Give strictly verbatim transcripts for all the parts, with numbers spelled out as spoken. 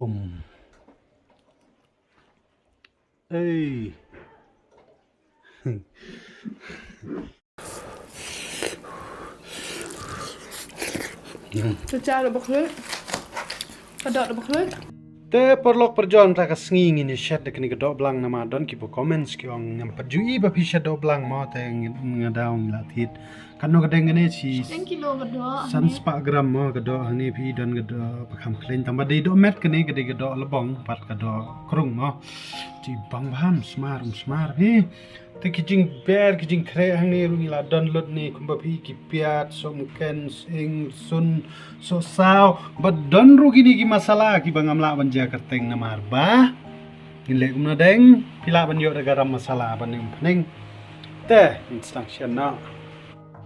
Um. Ei. Te cha da ba khluit. Ka doh da ba khluit. Te paralok parajor, mynta ka sngi ngin ïa shet da kane ka doh blang namar don kiba comments ki ong ngam pat ju i ba phi shet doh blang mo, te nga daw ngi la thied. Katno ka deng kane, shi Thank you lo ka doh. San spah gram mo ka doh hangne, phi don ka doh ba kham khlaiñ, tang ba dei doh met kane, ka dei ka doh labong bad ka doh krung mo. Chi bang bha, um smar, um smar phi. Te ki jingber ki jingkhreh hangne ruh ngi la don lut ne, kumba phi, ki piat, sohmynken, sying, rynsun, sohsaw, bad don ruh kine ki masala kiba ngam lah ban jia kyrteng namar ba ngin leh kumno deng, phi lah ban ïoh da garam masala ban ïoh pyneng. Te ngin sdang shen noh.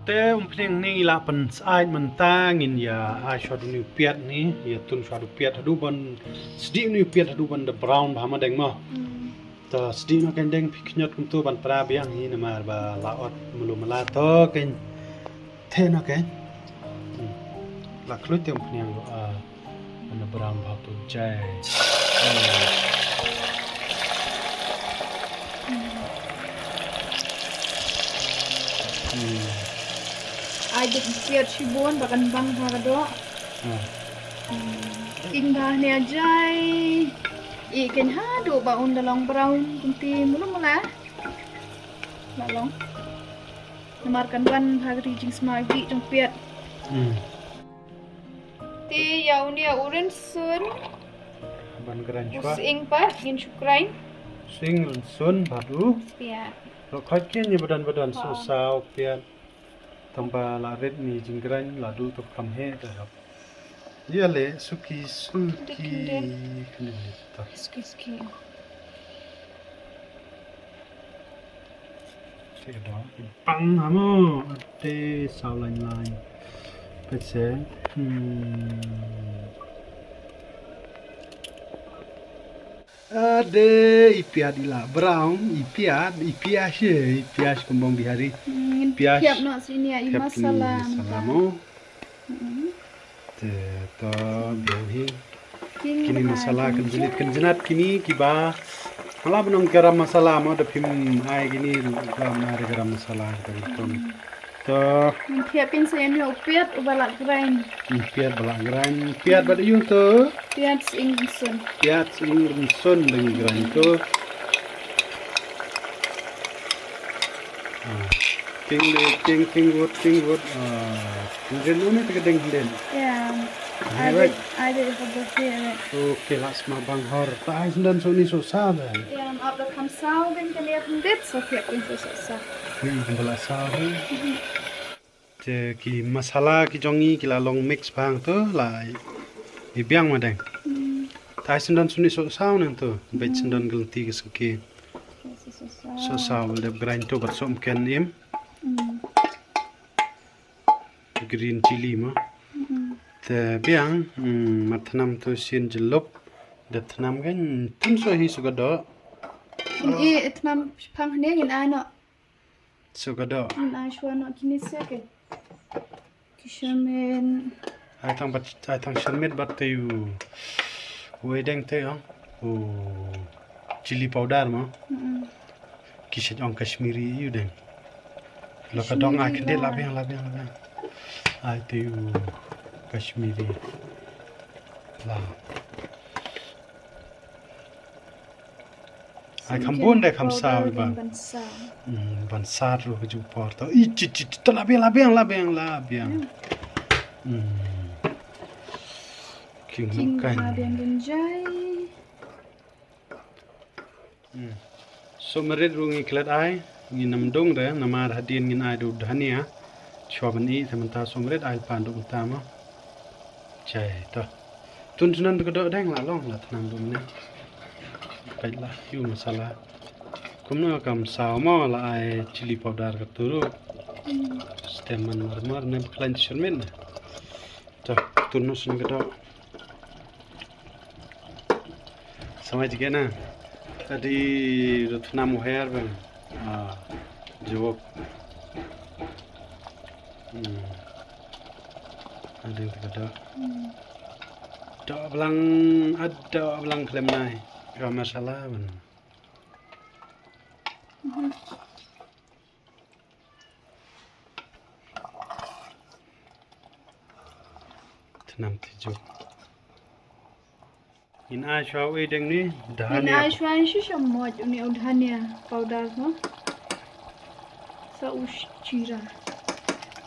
Te um pyneng ne ngi la pynsyaid mynta, ngin ïa ai shuwa da une u piat ne, ïa tun shuwa da u piat haduh ban sdieh, une u piat haduh ban da brown bha ma deng mo. Hmm. To sdieh noh kein deng, phi khñiot kumto ban pra biang hi namar ba la ot mulu mala, to kein. Te noh kein. Hmm. La khluit te um pyneng, ah, ban da brown bha to jai. Hmm. Hmm. Ai dep piat shibun ba kan bang bha ka doh. Hmm. Hmm. Ing bha ne jai. I kein haduh ba un da long brown kumti mulu mala. La long. Namar kan wan ha ka jingsma gih jong piat. Hmm. Te ïa une u rynsun. Ban grind shuwa. U sying pat ngin shu grind. Sying, rynsun bad u piat. Lo khot kine ba don ba don, sohsaw, piat. Tang ba la rit ne jinggrind la duh, to kham heh te hap. Ïa leh suki suki. Khyndiat. Khyndiat to. Suki suki. Te doh bang ha mo. Te saw lain lain. Peit se. Hmm. Ade, i piat i la brown, i piat, i pias, i pias kum bong Bihari. Hmm, ngin pias. Piat noh sini ïa i masala. Masala mo. Hmm. Te to biang hi. Kine masala kan jinit kan jinat kine kiba. Hala ba nong garam masala mo, da phim ai kine, ba nong garam masala kita. Hmm. To. Ngin thied pynshai ïa une u piat uba la grind. Hmm, piat ba la grind. Piat bad aiu to? Piat sying rynsun. Piat sying rynsun ba ngi grind to. Ah, ting le, ting, ting wut, ting wut. Ah, ting le, une te ka ding le. Ya. Ai de, ai de ka ba te. Okay, la sma bang hor. Ta ai sendon soni so sa de. Ya, ap da kham saw ben ka le kham det so piat ben so sa. Ni kumba la saw hi. Te ki masala ki jong ngi ki la long mix bha hangto, la i biang ma deng. Hmm. Te ai sendon suni sohsaw nangto, bad sendon ka lynti ka suki. Sohsaw, dep grind to bad sohmynken im. Hmm. Green chilli mo. Hmm. Te biang, hmm, mat thnam to sien jyllop, dep thnam kan tun soh hi shu ka doh. Ngi thnam phang ne ngin ai noh. Shu ka doh. Ngin ai shuwa noh kine se ke. Ki sharmit. Ai tang bad, ai tang sharmit bad te u. Wei deng te ong. U chilli powder mo. Mm-mm. Ki shet ong Kashmiri u deng. Lo ka dong ai khyndiat la biang, la biang, la biang. Ai te u Kashmiri. La. Ai kham bun de kham saw i ba. Ban saw. Hmm, ban saw ruh ka juh por to. I chi chi chi, to la biang, la biang, la biang, la biang. Hmm. King kan. King ma biang kan jai. Hmm. Sohmynrit ruh ngi klet ai, ngin ym dung de, namar hadien ngin ai da u dhania. Shuwa ban ih te mynta sohmynrit ai pan da u mynta mo. Jai to. Tun tun nan ka doh deng la long la tnam da u mynne. Peit la ïa u masala. Kumno kam saw mo la ai chilli powder ka turu. Stem man mar mar ne khlaiñ sharmit ne. To, tun noh sini ka doh. Samai jike na. Adi rutna muher bang. Ah, jawab. Hmm. Adi ka doh. Hmm. Doh blang, ad doh blang khlem nai. Ka masala ban. Tnam ti juk. Ngin ai shuwa u deng ni, ngin dhania. Ai shuwa shisha moj une u dhania powder mo. Sa u jira.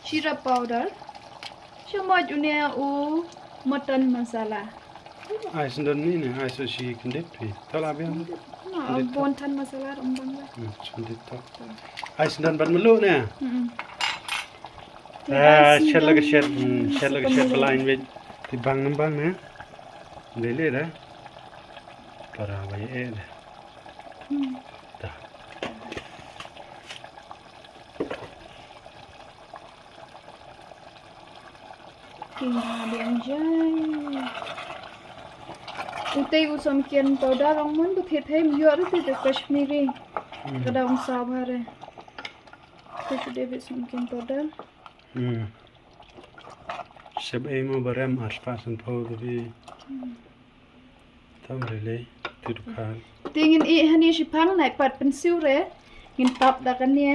Jira powder. Shisha moj une u mutton masala. Ai sendon ni ne, ai so shi kendit pi. Tola biang. Na, bon than masala rum bang ba. Hmm, kendit to. Ai sendon ban melu ne. Hmm. Ah, shet la ka shet, hmm, shet la ka shet belain wet. Ti bang nam bang ne. Lele da. Para ba ye da. Hmm. Da. King ha biang jai. Utei u samken powder ong mon tu thit hem yor tu tu Kashmiri. Hmm. Kada ong sabhare. Tu tu David samken powder. Hmm. Sep ei mo barem ar spah san pho tu bi. Hmm. Tam lele, tu dukhan. Te ngin ih hani shipang nai pat pynsiu re. Ngin tap da kane.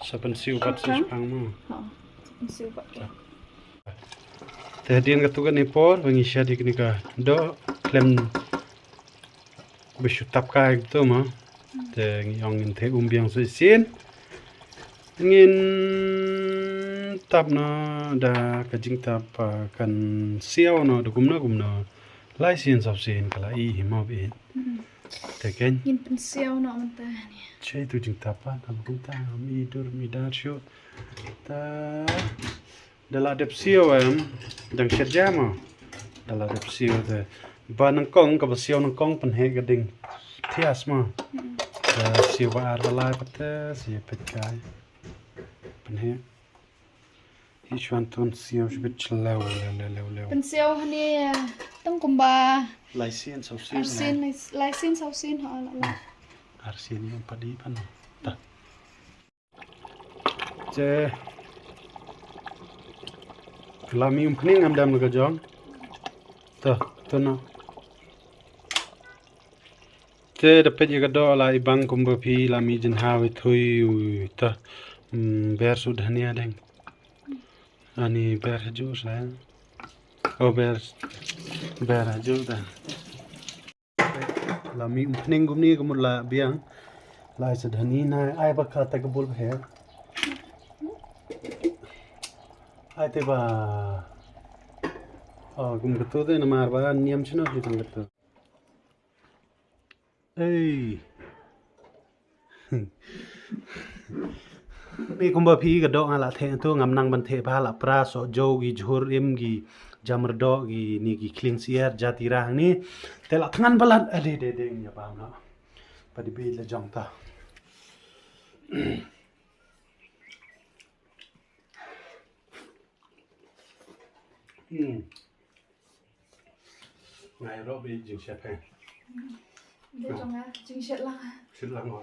Sa pynsiu pat sa shipang mo. Ha, sa pynsiu pat. Te hadien katu kane por ba ngi shet ïa kane ka doh khlem ba shu tap kai katu mo. Te ngi ong ngin the um biang sa shisien. Ngin tap noh da ka jingtap, ah, kan siaw noh da kumno kumno. Lai sien saw sien ka la i hi mo bi. Mm. Te ken. Ngin pynsiaw noh mynta ni. Che tu jingtap pat, tap kumta, mi dur, mi dar shu. Ta, da la dep siaw em, dang shet ja mo. Da la dep siaw te. Ba nyngkong, kaba siaw nyngkong pynheh ka ding thias mo. Mm. Te siaw ba ar ba lai pat te, siaw peit kai. Pynheh. Hi shuan tun siaw shibit shlem lew, lew, lew, lew, lew. Pynsiaw hani, eh, tang kumba. Lai sien saw sien. Ar sien, lai, lai sien saw sien, ha, la, la. Ar sien ïa padi pan. Ta. Che. La mi um khning am dam ka jong. Ta, ta na. Te da peit ïa ka doh la i bang kumba phi la mi jin ha wi thui wi ta. Mm, ber sut hania deng. Ani ber haju sa. O ber, ber haju ta. La mi um khning kumni kumut la biang. La ai sa dhani na ai ba ka ta ka bul he. Ai te ba. O kum katu te namar ba niam chino hi tang katu. Ei. Ni kumba phi ka doh nga la theh tu ngam nang ban theh ba la pra so jo gi jhur im gi jamr doh gi ni gi kling siar jati rah ni. Te la thngan balat ade de de nya ba na. Padi bi la jong ta. Hmm. Ngai ro bi jingshet he. Bi jong nga jingshet lang. Shet lang ho.